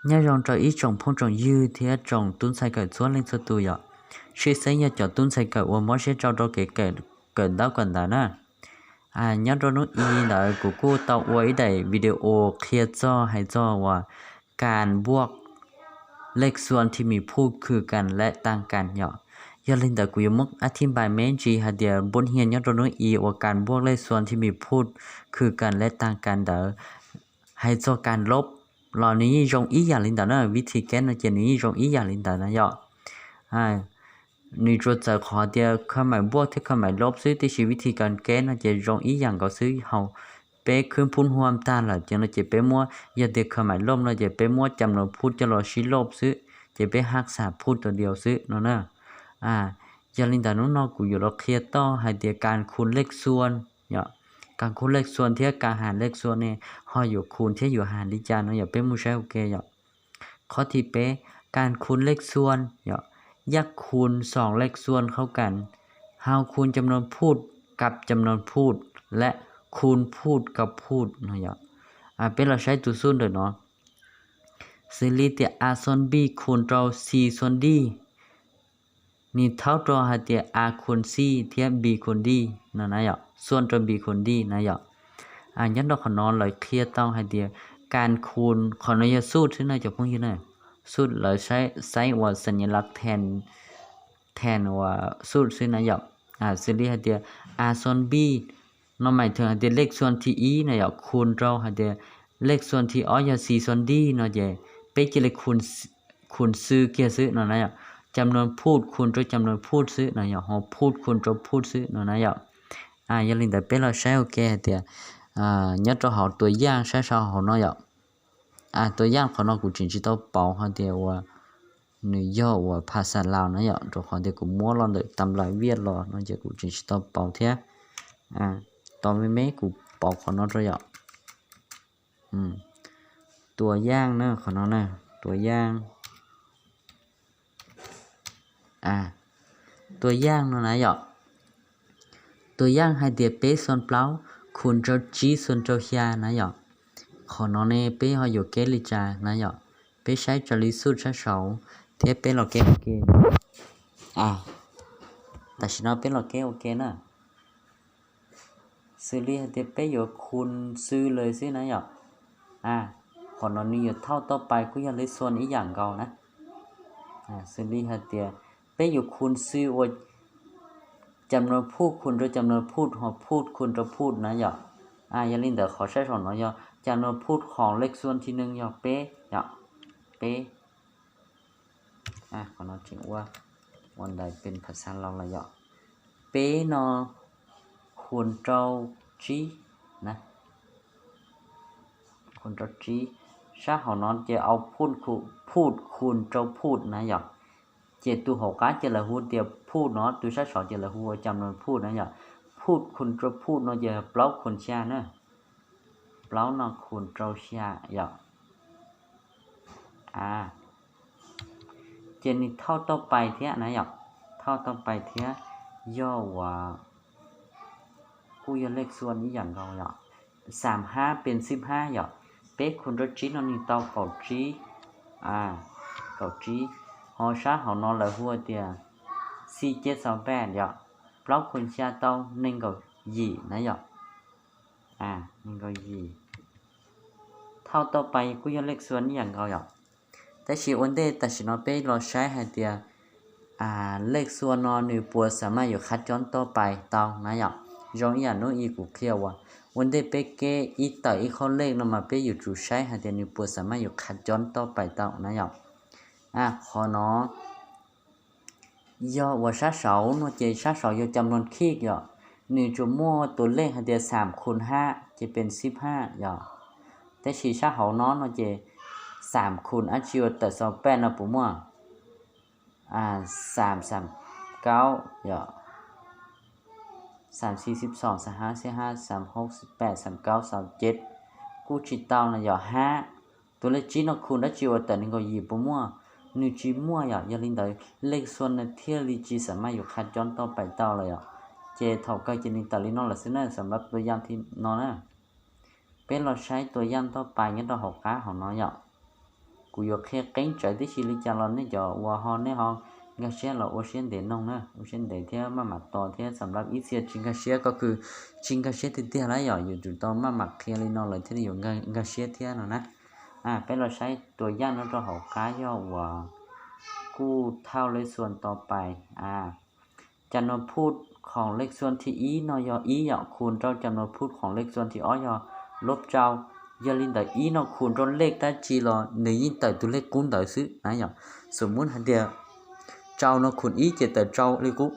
Nyob zoo rau ib tsoom phooj tsoom ywg thiab tsoom tub ntxhais kawm txhua leej txhua tus yom. Tshwj xeeb yog cov tub ntxhais kawm uas mob siab rau rau kev kawm ntaub kawm ntawv na. Nyob rau hnub i ntawd kuv kuj tau ua ib daim video qhia txog hais txog uas kas npuaj lej xuan thi mis phuj khwm kas lej taag kas yom. Yog li ntawd kuv yuav muab ab thib npais me ntsis hais tias npuj hias nyob rau hnub i uas kas npuaj lej xuan thi mis phuj khwm kas lej taag kas ntawd hais txog kas lob los nws yeej zoo ib yam li ntawd na, vib thib keb no ces nws yeej zoo ib yam li ntawd na yom. Nws tsuas txawv qhov tias kha mais npuaj thiab kha mais lob xwb, tiam sis vib thib kas keb no ces zoo ib yam nkaus xwb. Hauv peb khwb phuj huam tag lawm ces no ces peb muab, yog tias kha mais lob no ces peb muab cam no phuj coj los sib lob xwb, ces peb haj xam phuj tus diaus xwb no na. Yog li ntawd hnub no kuv yuav los qhia txog hais tias kas khun lej xuan yom, kas khun lej xuan thiab kas has lej xuan ne ho yuav khun thiab yuav has li cas no yom, peb mus saib ua ke yom. Qhov thib peb, kas khun lej xuan yom, yaj khun xoom lej xuan khauj kas, hau khun cam no phuj, kab cam no phuj, lej khun phuj kab phuj no yom. Peb los saib tus xuj ntawm no, xws li tias a xuan b khun rau c xuan d, nws thaub rau hais tias a khun c thiab b khun d no na yom, xuan rau b khun d na yom. Nyob rau qhov no lawv qhia tau hais tias kas khun, qhov no yog xuj xwb na cov phooj ywg na, xuj lawv saib uas xas nyas las then uas xuj xwb na yom. Xws li hais tias a xuan b no mais thwm hais tias lej xuan thib ib na yom, khun rau hais tias lej xuan thib ob yog c xuan d no ces peb cia li khun xw kiag xwb no na yom. Cam no phuj khun rau cam no phuj xwb no yom, ho phuj khun rau phuj xwb no na yom. Yog li ntawd peb los saib ua ke hais tias nyob rau hauv tua yaj sab saud hauv no yom. Tua yaj qhov no kuv tseem tsis tau pauv hais tias uas nws yog uas phas xas Laus na yom, rau qhov tias kuv muab los ntawm tas nplaim Viaj los no ces kuv tseem tsis tau pauv thiab. Tos me me kuv pauv qhov no rau yom. Tua yaj na, qhov no na, tua yaj. Tua yaj no na yom. Tua yaj hais tias peb xuan plaub khun rau tsib xuan rau xya na yom. Qhov no ne peb ho yuav keb li cas na yom. Peb saib raws li xuj sab saud thiab peb los keb ua ke. Tam sim no peb los keb ua ke na. Xws li hais tias peb yuav khun xw lawm xwb na yom. Qhov no nws yuav thauj tauj pais kuj yog lej xuan ib yam nkaus na. Xws li hais tias peb yuav khun xw ua cam no phuj khun rau cam no phuj ho phuj khun rau phuj na yom. Yog li ntawd qhov sab saud no yog cam no phuj ho lej xuan thib neeg yog peb yom, peb. Qhov no tseem ua, ua ntawd peb phas xas Laus los yom. Peb no khun rau tsib na, khun rau tsib. Sab hauv no ces au phuj khun rau phuj na yom. Ces tus hauv qab ces lawv hu tias phuj no, tus sab saud ces lawv hu ua cam no phuj na yom. Phuj khun rau phuj no ces plaub khun xya na. Plaub no khun rau xya yom. Ces nws thauj tauj pais thiab na yom, thauj tauj pais thiab yog uas kuj yog lej xuan ib yam nkaus yom. Xam hab pes xib hab yom, peb khun rau tsib no nws tau kaum tsib, kaum tsib. Ho sab hauv no lawv hu tias xib ceb xaus paj yom, plaub khun xya tau nees nkaum yim na yom. Nees nkaum yim. Thauj tauj pais kuj yog lej xuan ib yam nkaus yom. Tab sis ua ntej tam sim no peb los saib hais tias lej xuan no nws puas xam maj yuav qhab cob tauj pais tau na yom. Zoo ib yam hnub i kuv qhia uas ua ntej peb keb ib tawm ib qho lej no mas peb yuav tsum saib hais tias nws puas xam maj yuav qhab cob tauj pais tau na yom. Qhov no yog uas sab saud no ces sab saud yog cam no khij yom, nws tsuas muaj tus lej hais tias xam khun hab ces pes xib hab yom. Tab sis sab hauv no no ces xam khun dab tsi uas tawm xaus paj no puas muaj? Xam, xam kaub yom, xam xib, xib xoom, xam hab, xib hab, xam hauj, xib paj, xam kaub, xam ceb, kuj tsis tau no yom. Hab, tus lej tsib no khun dab tsi uas tawm nees nkaum yim puas muaj? Nws tsis muaj yom. Yog li ntawd lej xuan no thiaj li tsis xam maj yuav qhab cob tauj pais tau lawm yom. Ces thaum kawg ces nws tawm li no lawm xwb na, xam lab tua yaj thib no na. Peb los saib tua yaj tauj pais nyob rau hauv qab hauv no yom. Kuv yuav qhia qeeb tsawv tib si li cas los nej cov uas ho nej ho nkag siab los ua siab ntev noog na, ua siab ntev thiab maj mam tos thiab xam lab ib txhia tsis nkag siab ko kws tsis nkag siab tiag tiag lawm yom, yuav tsum tau maj mam qhia li no lawv thiaj li yuav nkag siab thiab no na. Peb los saib tua yaj no rau hauv qab yog uas kuj thauj lej xuas to pais a. Cam no phut khoom lej xuas thib ib no yog ib yom, khus rau cam no phut khoom lej xuas thib ob yog lub rau. Yog li ntawd ib no khus rau lej dab tsi los nws yeej tawm tus lej qub ntawd xwb na yom. Xum muab hais tias rau no khus ib ces tawm rau li qub,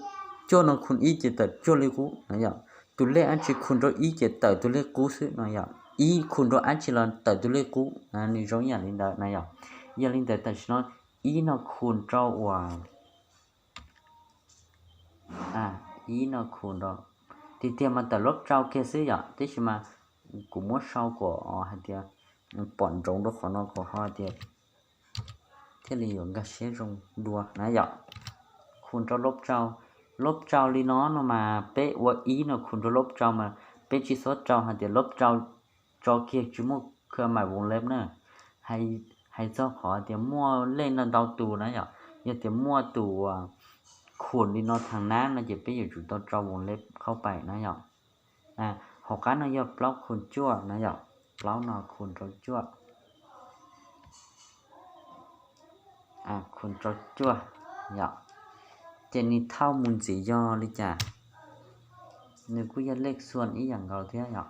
cuaj no khus ib ces tawm cuaj li qub na yom. Tus lej dab tsi khus rau ib ces tawm tus lej qub xwb no yom, ib khus rau dab tsi los tawm tus lej qub, nws zoo ib yam li ntawd na yom. Yog li ntawd tam sim no ib no khus rau uas ib no khus rau, tiag tiag mas tawm lub rau kiag xwb yom, tab sis mas kuv muab sau kom hais tias pom ntsoov rau qhov no kom ho tias thiaj li yuav nkag siab zoo dua na yom. Khus rau lub rau, lub rau li no no mas peb ua ib no khus rau lub rau mas peb tsis txhob rau hais tias lub rau tso kiag tsis muaj khawv mais voos leb na. Hais txog qhov tias muaj lej no ntau tus na yom, yog tias muaj tus khus li no thav nab no ces peb yuav tsum tau rau voos leb khaub pais na yom. Hauv qab no yog plaub khus cuaj na yom, plaub no khus rau cuaj, khus rau cuaj yom. Ces nws thauj mus ntxiv yog li cas? Nws kuj yog lej xuas ib yam nkaus thiab yom.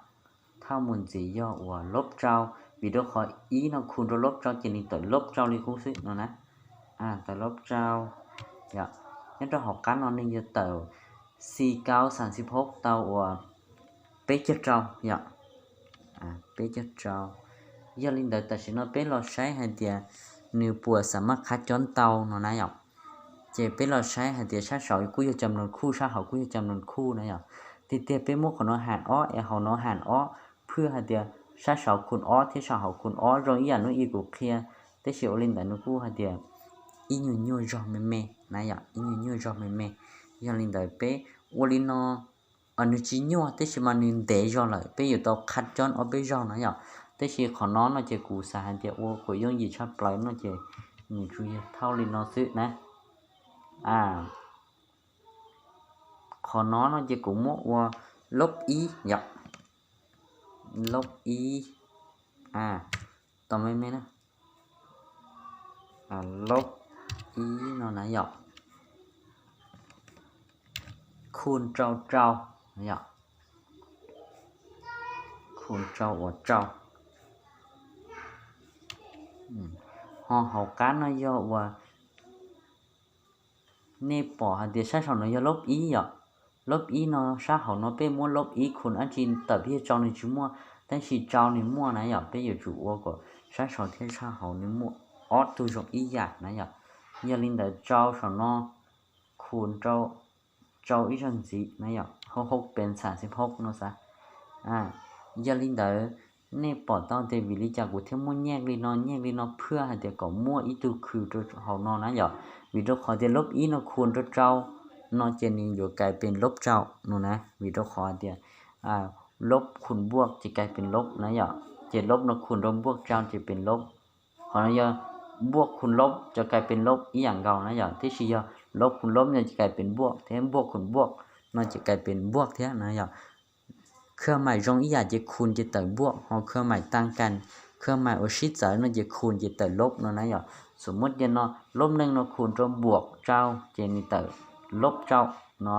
Thauj mus ntxiv yog uas lub rau, vim rau qhov ib no khus rau lub rau ces nws tawm lub rau li qub xwb no na. Tawm lub rau yom. Nyob rau hauv qab no nws yuav tawm xi kaub xas xi phob tau uas peb caug rau yom, peb caug rau. Yog li ntawd tam sim no peb los saib hais tias nws puas xam maj qhab cob ntau no na yom. Ces peb los saib hais tias sab saud kuj yog cam nus khuj, sab hauv kuj yog cam nus khuj na yom. Tiag tiag peb muab qhov no ham ob es hauv no ham ob, phwj hais tias sab saud khus ob thiab sab hauv khus ob zoo ib yam lub i kuv qhia, tab sis ua li ntawd nws kuj hais tias ib nyuag nyuaj zog me me na yom, ib nyuag nyuaj zog me me. Yog li ntawd peb ua li no, nws tsis nyuaj tab sis mas nws ntev zog lawm, peb yuav tau qhab cob ob peb zaug na yom. Tab sis qhov no no ces kuv xav hais tias ua kom yooj yim tshaj plaws no ces nws tsuas yog thauj li no xwb na. Qhov no no ces kuv muab ua lub ib yom, lub ib, tos me me na, lub ib no na yom, khus rau rau yom, khus rau uas rau. Ho hauv qab no yog uas nej pom hais tias sab saum no yog lub ib yom, lub ib no sab hauv no peb muab lub ib khus dab tsi tawm peb yog rau nws tsis muaj, tab sis rau nws muaj na yom, peb yuav tsum ua kom sab saud thiab sab hauv nws muaj ob tug zoo ib yam na yom. Yog li ntawd rau saum no khus rau ib zaug ntxiv na yom, hauv hauv pes xam xib phob no xav. Yog li ntawd nej pom tau tias vim li cas kuv thiaj muaj nyiaj li no, nyiaj li no phwj hais tias kom muaj ib tug khus rau hauv no na yom, vim rau qhov tias lub ib no khus rau rau no ces nws yuav kais pes lub rau no na, vim rau qhov tias lub khus npuaj ces kais pes lub na yom, ces lub no khus rau npuaj rau ces pes lub. Qhov no yog npuaj khus lub ces kais pes lub ib yam nkaus na yom, tiam sis yog lub khus lub no ces kais pes npuaj thiab, npuaj khus npuaj no ces kais pes npuaj thiab na yom. Khawv mais zoo ib yam ces khus ces tawm npuaj, ho khawv mais tag kas, khawv mais uas sib txawv no ces khus ces tawm lub no na yom. Xam muab tias no lub neej no khus rau npuaj rau ces nws tawm lub rau no.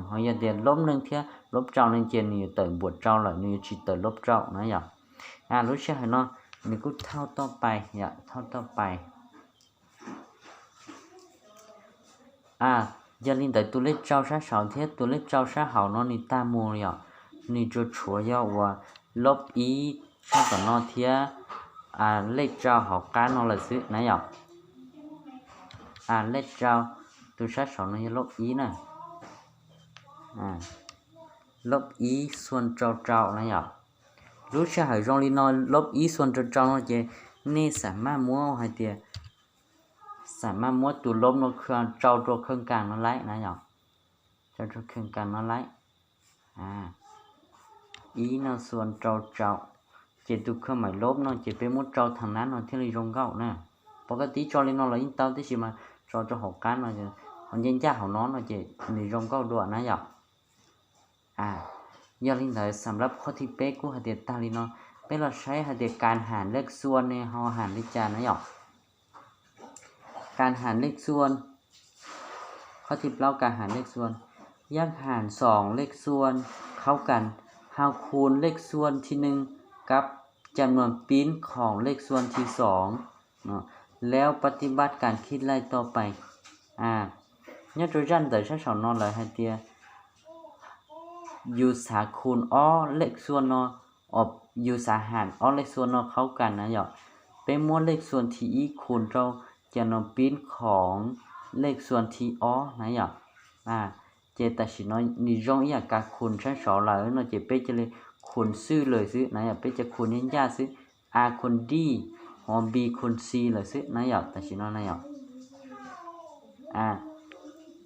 Ho yog tias lub neej thiab lub rau no ces nws yuav tawm npuaj rau lawm, nws yuav tsis tawm lub rau na yom. Lub sij hawm no nws kuj thauj toj pais yom, thauj toj pais. Yog li ntawd tus lej rau sab saud thiab tus lej rau sab hauv no nws tag mus yom, nws tsuas tshuav yog uas lub ib sab tom no thiab lej rau hauv qab no lawm xwb na yom. Lej rau, tus sab saud no yog lub ib na, lub ib xuas rau rau na yom. Lub sij hawm zoo li no lub ib xuas rau rau no ces nej xam maj muab hais tias, xam maj muab tus lub no khw rau rau khawj kas no laib na yom, rau rau khawj kas no laib. Ib no xuas rau rau, Ces tus khawb maim lub no ces peb muab tso thaj nab no thiaj li zoo nkauj na. Pom koj tib tso li no los yeej tau, tab sis mas tso rau hauv qab no, ho ncaj ncaj hauv no no ces nws zoo nkauj dua na yom. Yog li ntawd xam lab qhov thib peb kuj hais tias tag li no, peb los saib hais tias kas ham lej xuan ne ho ham li cas na yom. Kas ham lej xuan, qhov thib plaub kas ham lej xuan, yaj ham xoom lej xuan khaub kas, hau khun lej xuan thib neej kab cam nuam pib khoom lej xuan thib xoom, lawv pab tib npab kas khib laij toj pais. Nyob rau zaj ntawm sab saum no lawv hais tias yus xav khun ob lej xuan no, yus xav ham ob lej xuan no khaub kas na yom, peb muab lej xuan thib ib khun rau cam nuam pib khoom lej xuan thib ob na yom. Ces tam sim no nws zoo ib yam kas khun sab saud lawm no ces peb cia li khun xwb lawm xwb na yom, peb cia khun ncaj ncaj xwb, a khun d, ho b khun c lawm xwb na yom, tam sim no na yom.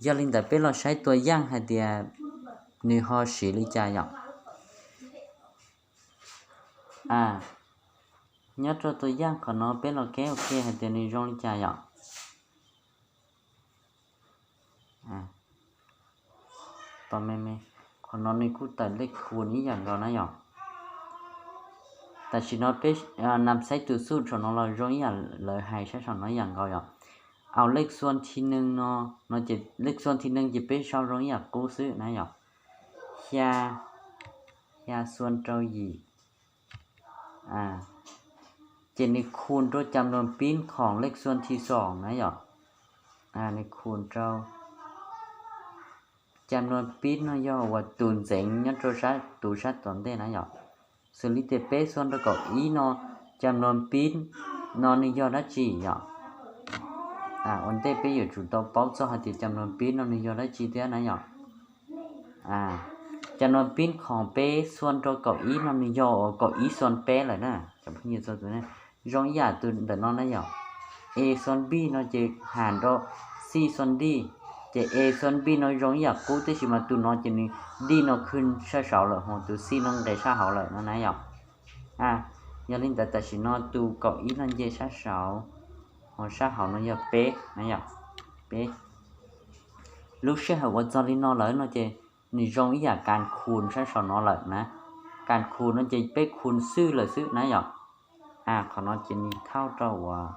Yog li ntawd peb los saib tua yaj hais tias nws ho siv li cas yom. Nyob rau tua yaj qhov no peb los keb ua ke hais tias nws zoo li cas yom. Qhov no nws kuj tawm lej khun ib yam nkaus na yom. Tam sim no peb nam xaiv tus xuj saum no los zoo ib yam lawv hais sab saum no ib yam nkaus yom. Au lej xuan thib neej no, no ces lej xuan thib neej ces peb sau zoo ib yam qub xwb na yom. Xya, xya xuan rau yim, ces nws khun rau cam nuam pib khoom lej xuan thib xoom na yom. Nws khun rau cam nuam pib no yog uas tus ntxeev nyob rau sab tus sab tom ntej na yom. Xws li tias peb xuan rau kaum ib no, cam nuam pib no nws yog dab tsi yom. Ua ntej peb yuav tsum tau paub txog hais tias cam nuam pib no nws yog dab tsi thiab na yom. Cam nuam pib khoom peb xuan rau kaum ib no nws yog uas kaum ib xuan peb lawm na. Cov phooj ywg txog tus zoo ib yam tus ntawm no na yom. A xuan b no ces ham rau c xuan d, ces a xuan b no zoo ib yam qub tab sis mas tus no ces nws d no khw sab saud lawm ho tus c no nqes sab hauv lawm no na yom. Yog li ntawd tam sim no tus kaum ib no nce sab saud, ho sab hauv no yog peb na yom, peb. Lub sij hawm uas txog li no lawm no ces nws zoo ib yam kas khun sab saum no lawm na. Kas khun no ces peb khun xwb lawm xwb na yom. Qhov no ces nws thauj rau uas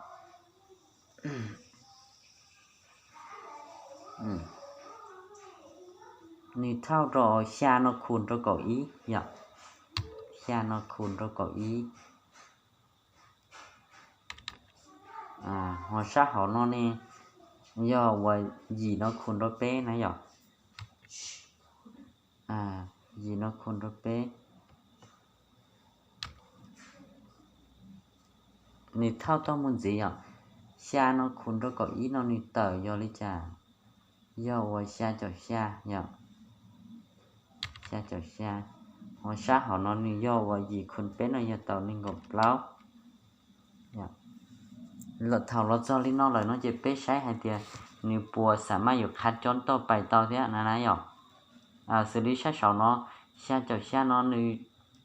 nws thauj rau xya no khun rau kaum ib yom. Xya no khun rau kaum ib. Ho sab hauv no ne yog uas yim no khun rau peb na yom. Yim no khun rau peb. Nws thauj toj mus ntxiv yom. Xya no khun rau kaum ib no nws tawm yog li cas? Yog uas xya caum xya yom. Xya caum xya. Ho sab hauv no nws yog uas yim khun peb no yog tau nees nkaum plaub. Thaum los txog li no lawm no ces peb saib hais tias nws puas xam maj yuav qhab cob toj pais tau thiab na na yom. Xws li sab saud no, xya caum xya no nws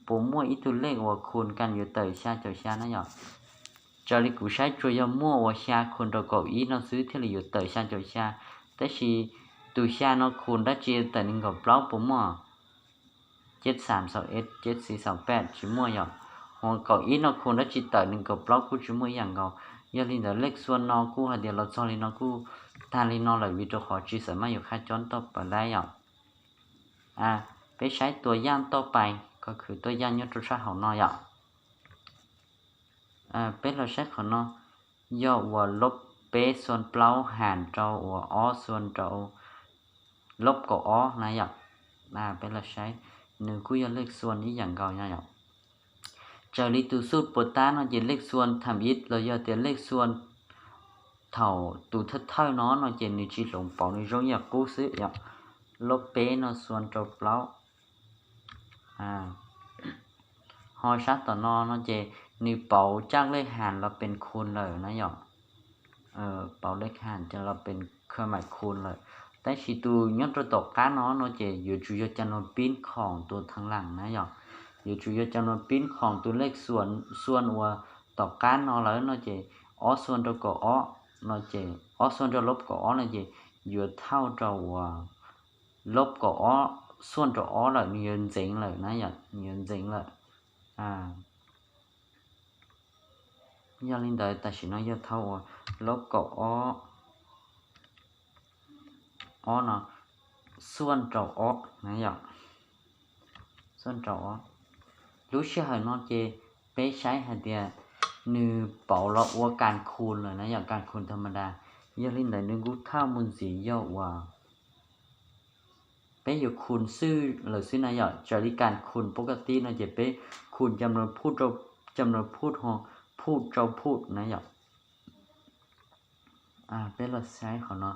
puas muaj ib tug lej uas khun kas yuav tawm xya caum xya na yom. Raws li kuv saib tsuas yog muaj uas xya khun rau kaum ib no xwb thiaj li yuav tawm xya caum xya. Tab sis tus xya no khun dab tsi tawm nees nkaum plaub puas muaj? Ceb xam xaum eb, ceb xis xaum peb tsis muaj yom. Ho kaum ib no khun dab tsi tawm nees nkaum plaub kuj tsis muaj ib yam nkaus. Yog li ntawd lej xuan no kuj hais tias los txog li no kuj tag li no lawm vim rau qhov tsis xam maj yuav qhab cob toj pais lawm yom. Peb saib tua yaj toj pais, koj khwv tua yaj nyob rau sab hauv no yom. Peb los saib qhov no, yog uas lub peb xuan plaub ham rau uas ob xuan rau lub kaum ob na yom. Peb los saib, nws kuj yog lej xuan ib yam nkaus yom. Raws li tus xuj puas tab no ces lej xuan tham ib los yog tias lej xuan thaum tus thawj thawj no no ces nws tsis hloov pauv, nws zoo ib yam qub xwb yom. Lub peb no xuan rau plaub. Ho sab tom no no ces nws pauv caj lej ham los pes khun lawm na yom. Pauv lej ham los pes khaj maim khun lawm. Tab sis tus nyob rau tom qab no no ces yuav tsum yog cam nuam pib khoom tus theej leej na yom. yuav tsum yog cam no pib khoom tus lej xuas uas tom qab no lawm no ces ob xuaj rau kaum ob no ces ob xuaj rau lub kaum ob no ces yuav thauj rau uas lub kaum ob xuaj rau ob lawm, nws yuav ntxeev lawm na yom, nws yuav ntxeev lawm. Yog li ntawd tam sim no yog thauj uas lub kaum ob, ob no xuaj rau ob na yom, xuaj rau ob. Lub sij hawm no ces peb saib hais tias nws pauv los ua kas khun lawm na yom, kas khun tha ma da. Yog li ntawd nws kuj thauj mus ntxiv yog uas peb yuav khun xwb lawm xwb na yom, raws li kas khun pov ka tib no ces peb khun cam no phuj rau, cam no phuj ho phuj rau phuj na yom. Peb los saib qhov no,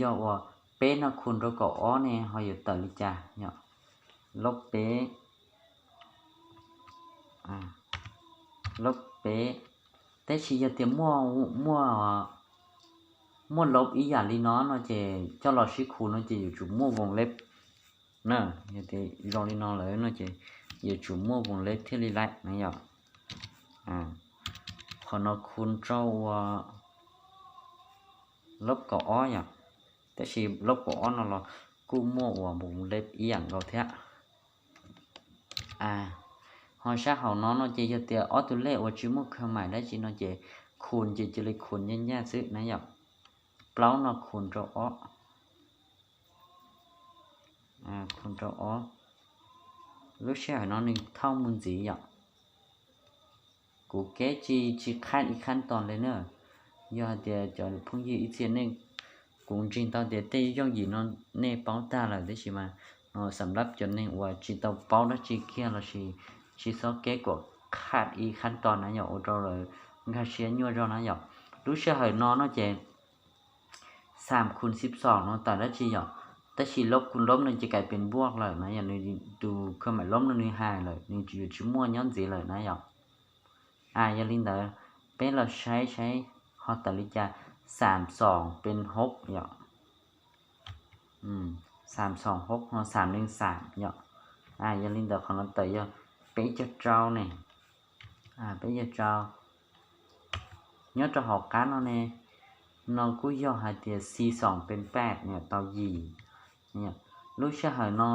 yog uas peb no khun rau kaum ob ne ho yuav tawm li cas yom. Lub peb, lub peb, tab sis yog tias muaj, muaj, muaj lub ib yam li no no ces coj los sib khun no ces yuav tsum muaj voos leb na. Yog tias zoo li no lawm no ces yuav tsum muaj voos leb thiaj li laim na yom. Qhov no khun rau uas lub kaum ob yom, tab sis lub kaum ob no los kuj muaj uas voos leb ib yam nkaus thiab. Ho sab hauv no no ces yog tias ob tug lej uas tsis muaj khawj maim dab tsi no ces khun ces cia li khun ncaj ncaj xwb na yom. Plaub no khun rau ob, khun rau ob. Lub sij hawm no nws thauj mus ntxiv yom. Kuv keb tsis, tsis qhaj ib qhab tos li na. Yog hais tias cov phooj ywg ib txhia nej, kuv ntseeg tau tias tej yooj yim no nej paub tag lawm tab sis mas xam lab cov neeg uas tsis tau paub dab tsi kiag lossis tsis txhob keb kom qhaj ib qhab tos na yom, ua rau lawv nkag siab nyuaj zog na yom. Lub sij hawm no no ces xam khun xib xoom no tawm dab tsi yom, tab sis lub khun lub no ces kais pes npuaj lawm na yom, nws tus khawj maim lub no nws hais lawm nws yuav tsis muaj nyob ntxiv lawm na yom. Yog li ntawd peb los saib saib ho tawm li cas. Xam xoom pes hauv yom, xam xoom hauv ho xam nees xam yom. Yog li ntawd qhov no tawm yog peb caug rau ne, peb caug rau. Nyob rau hauv qab no ne, no kuj yog hais tias xi xoom pes paj yom, tau yim. Lub sij hawm no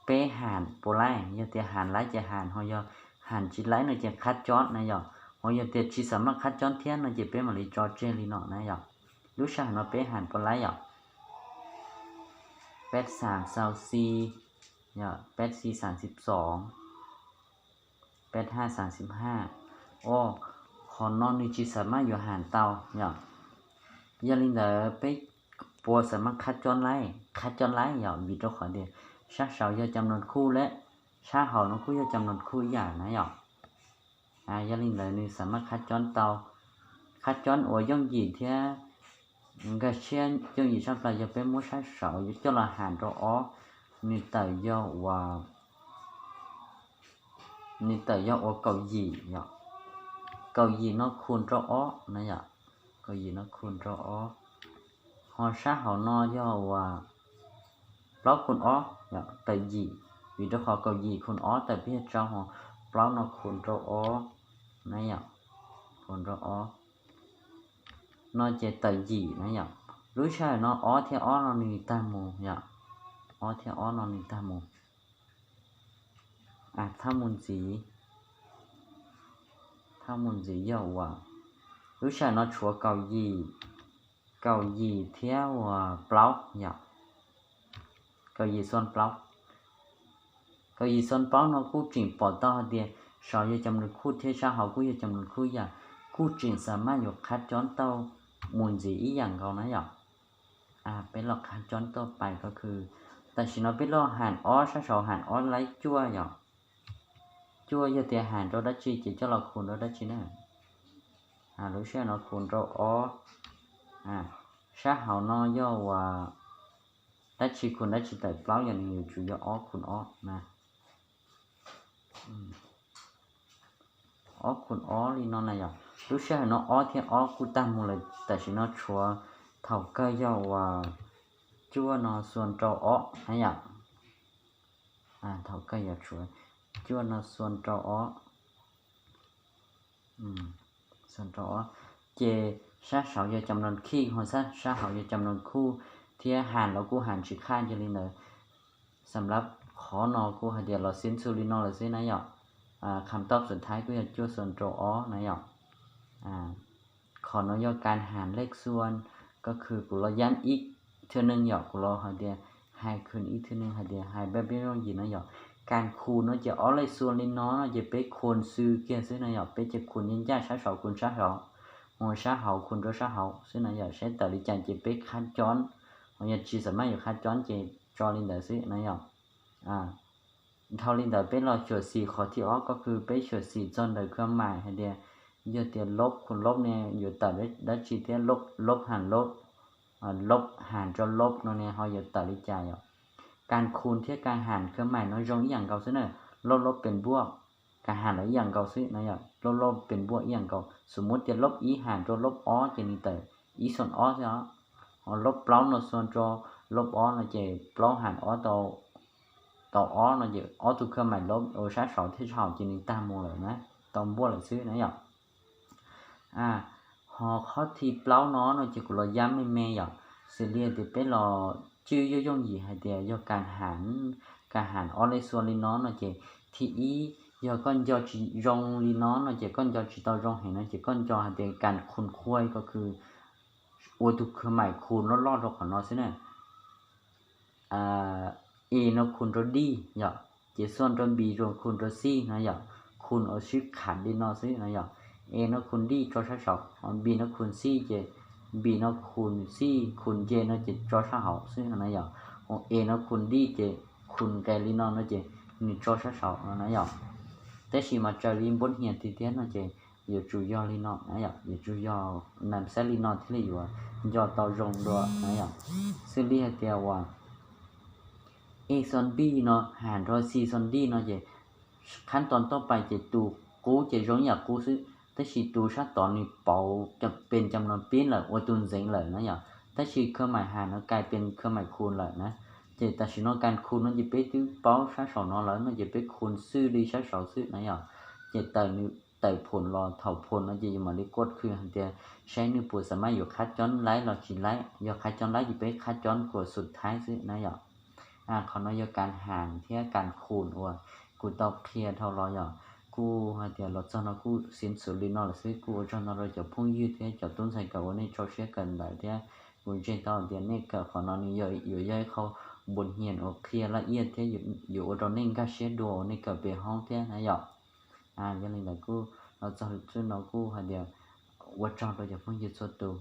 peb ham puas laib, yog tias ham laib ces ham, ho yog ham tsis laib no ces qhab cob na yom, ho yog tias tsis xam maj qhab cob thiab no ces peb mam li tso tseg li no na yom. Lub sij hawm no peb ham puas laib yom, peb xam xau xi, peb xi xam xib xoom, peb haj xam xib haj. O, qhov no nws tsis xam maj yuav ham tau yom. Yog li ntawd peb puas xam maj qhab cob laib, qhab cob laib yom, vim rau qhov tias sab saud yog cam no khuj lawm, sab hauv no kuj yog cam no khuj ib yam na yom. Yog li ntawd nws xam maj qhab cob tau, qhab cob uas yooj yim thiab nkag siab yooj yim tshaj plaws yog peb muab sab saud yuav coj los ham rau ob, nws tawm yog uas, nws tawm yog uas kaum yim yom. Kaum yim no khun rau ob na yom, kaum yim no khun rau ob. Ho sab hauv no yog uas plaub khun ob yom, tawm yim, vim rau qhov kaum yim khun ob tawm peb caug rau, ho plaub no khun rau ob na yom, khun rau ob no ces tawm yim na yom. Lub sij hawm no ob thiab ob no nws tag mus yom, ob thiab ob no nws tag mus. Thauj mus ntxiv, thauj mus ntxiv yog uas lub sij hawm no tshuav kaum yim, kaum yim thiab uas plaub yom, kaum yim xon plaub. Kaum yim xon plaub no kuj tseem pom tau hais tias saud yog cam no khuj thiab sab hauv kuj yog cam no khuj ib yam, kuj tseem xam maj yuav qhab cob tau mus ntxiv ib yam nkaus na yom. Peb los qhab cob tau pais ko khw, tam sim no peb los ham ob, sab saud ham ob laib cuaj yom. Cuaj yog tias ham rau dab tsi ces coj los khun rau dab tsi na. Lub sij hawm no khun rau ob, sab hauv no yog uas dab tsi khun dab tsi tawm plaub yom, nws yuav tsum yog ob khun ob na. Ob khun ob li no na yom. Lub sij hawm no ob thiab ob kuj tag mus lawm, tam sim no tshuav thaum kawg yog uas cuaj no xon rau ob na yom. Thaum kawg yog tshuav Cuaj no xuas rau ob, xuas rau ob, ces sab saud yog cam no khij, ho sab hauv yog cam no khuj, thiab has los kuj has tsis khaj. Yog li ntawd, xam lab qhov no kuj hais tias los xiab ntxhu li no lawm xwb na yom. Kham toj xum thaib kuj yog cuaj xuas rau ob na yom. Qhov no yog kas has lej xuas, ko khw kuv los yam ib thwj neeg yom, kuv los hais tias, hais khwv ib thwj neeg hais tias hais peb peb yooj yim na yom. Kas khu no ces ob lej xuas li no no ces peb khu xwb kiag xwb na yom, peb ces khu ncaj ncaj sab saud khu sab saud, mus sab hauv khu rau sab hauv xwb na yom, saib tawm li cas ces peb khab cob, ho yog tsis xam maj yuav khab cob ces tso li ntawd xwb na yom. Dhau li ntawd peb los xyuam xim qhov thib ob, ko khw peb xyuam xim txog ntawm khw mais hais tias, yog tias lob khu lob ne yuav tawm dab tsi thiab, lob has lob, lob has rau lob no ne ho yuav tawm li cas yom. Kas khu thiab kas has khw mais no zoo ib yam nkaus xwb na, lob lob pes npuaj, kas has los ib yam nkaus xwb na yom, lob lob pes npuaj ib yam nkaus. Xum muab tias lob ib has rau lob ob ces nws tawm ib xuas ob xwb os. Ho lob plaub no xuas rau lob ob no ces plaub has ob tau, tau ob no ces ob tug khw mais lob ua sab saud thiab sab hauv ces nws tag mus lawm na, tau npuaj lawm xwb na yom. Ho qhov thib plaub no no ces kuv los yam me me yom, xws li tias peb los tswj yooj yooj yim hais tias yog kas has, kas has ob lej xuas li no no ces thib ib, yog koj nco tsis zoo li no no ces koj nco tsis tau zoo heev no ces koj nco hais tias kas khu khuaj ko khw ua tus khw mais khu loj loj rau qhov no xwb na. E no khu rau dij yom, ces xuas rau npis rau khu rau xij no yom, khu ua sib kham li no xwb no yom. E no khu dij tso sab saud, npis no khu xij ces, npis no khu xij, khu nce no ces tso sab hauv xwb no na yom. E no khu dij ces khu nqes li no no ces nws tso sab saud no na yom. Tab sis mas raws li npuab hias tiag tiag no ces yuav tsum yog li no na yom, yuav tsum yog nas xab li no thiaj li yuav nco tau zoo dua na yom. Xws li hais tias uas e xo npij no has nrog xij xo npij no ces qhab tos toj pais ces tus qub ces zoo ib yam qub xwb, tab sis tus sab tod nws pauv pes cam no pib lawm ua tus ntxeev lawm na yom. Tab sis khw mais has no kais pes khw mais khu lawm na. Ces tam sim no kas khu no ces peb twb paub sab saum no lawm no ces peb khu xwb li sab saud xwb na yom. Ces tawm nws tawm phoom los thaum phoom no ces yus mam li kuaj khw hais tias saib nws puas xam maj yuav khab cob laib los tsis laib, yog khab cob laib ces peb khab cob kuas xum thaib xwb na yom. Qhov no yog kas has thiab kas khu uas kuv tau qhia dhau los yom. Kuj hais tias los txog no kuj xiv ntxwv li no lawm xwb, kuj ua tsaug ntau rau cov phooj ywg thiab cov tub ntxhais kawm uas nej tso siab kawm ntawv thiab. Kuv ntseeg tau tias nej kawm qhov no nws yuav yog ib qho npuas nyiam uas qhia laj iaj thiab yuav ua rau nej nkag siab dua uas nej kawm pem hoob thiab na yom. Yog li ntawd kuj los txog xwb no kuj hais tias ua tsaug rau cov phooj ywg txhua tus.